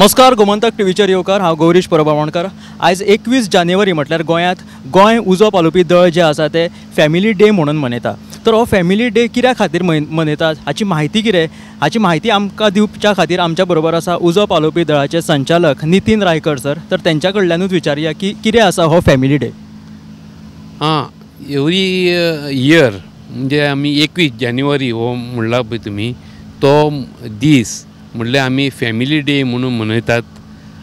नमस्कार, गोमंतक टीव्हीचेर येवकार. हांव गौरीश परब आमोणकर. आयज 21 जानेवारी म्हटल्यार गोंयांत गोंय उजो पालोवपी दळ जें आसा तें फॅमिली डे म्हणून मनयता. तर हो फॅमिली डे कित्या खातीर मनयतात, हाची म्हायती कितें, हाची म्हायती आमकां दिवच्या खातीर आमच्या बरोबर आसा उजो पालोवपी दळाचे संचालक नितीन रायकर सर. तर तेंच्या कडल्यानूच विचारया की कितें आसा हो फॅमिली डे. हां, एवरी इयर म्हणजे आमी 21 जानेवारी हो म्हणला पळय तुमी, तो दीस म्हणल्यार आमी फॅमिली डे म्हणून मनयतात.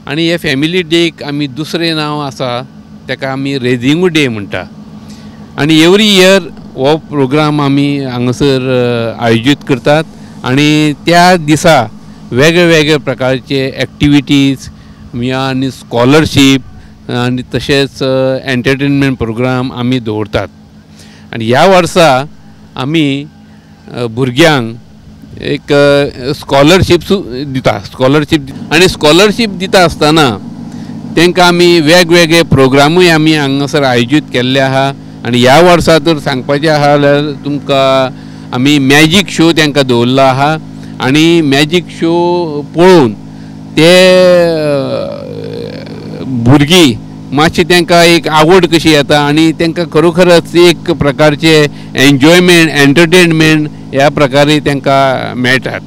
आनी हे फॅमिली डेक आमी दुसरें नांव आसा ताका आमी रेजिंगू डे म्हणटा. आनी एवरी इयर हो प्रोग्राम आमी हांगासर आयोजीत करतात आनी त्या दिसा वेगळे वेगळे प्रकारचे एक्टिविटीज आनी स्कॉलरशीप आनी तशेंच एंटरटेनमेंट प्रोग्राम आमी दवरतात. आनी ह्या वर्सा आमी भुरग्यांक एक स्कॉलरशीप दिता, स्कॉलरशीप. आनी स्कॉलरशीप दिता आसतना तांकां आमी वेगवेगळे प्रोग्रामूय आमी हांगासर आयोजीत केल्ले आहा. आनी ह्या वर्सा तर सांगपाचें आहा जाल्यार तुमकां आमी मॅजीक शो तांकां दवरलो आहा आनी मॅजीक शो पळोवन ते भुरगीं मातशी तांकां एक आवड कशी येता आनी तांकां खरोखरच एक प्रकारचे एन्जॉयमेंट, एंटरटेनमेंट ह्या प्रकारे तांकां मेळटात.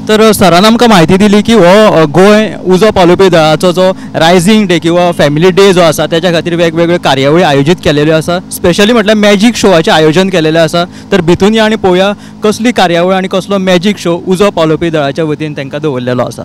तर सरान आमकां म्हायती दिली की हो गोंय उजो पालोवपी दळाचो जो रायझींग डे किंवा फॅमिली डे जो आसा त्याच्या खातीर वेगवेगळ्यो कार्यावळी आयोजीत केलेल्यो आसा. स्पेशली म्हटल्यार मॅजीक शोवाचें आयोजन केलेलें आसा. तर भितून या आनी पळोवया कसली कार्यावळ आनी कसलो मॅजीक शो उजो पालोवपी दळाच्या वतीन तांकां दवरलेलो आसा.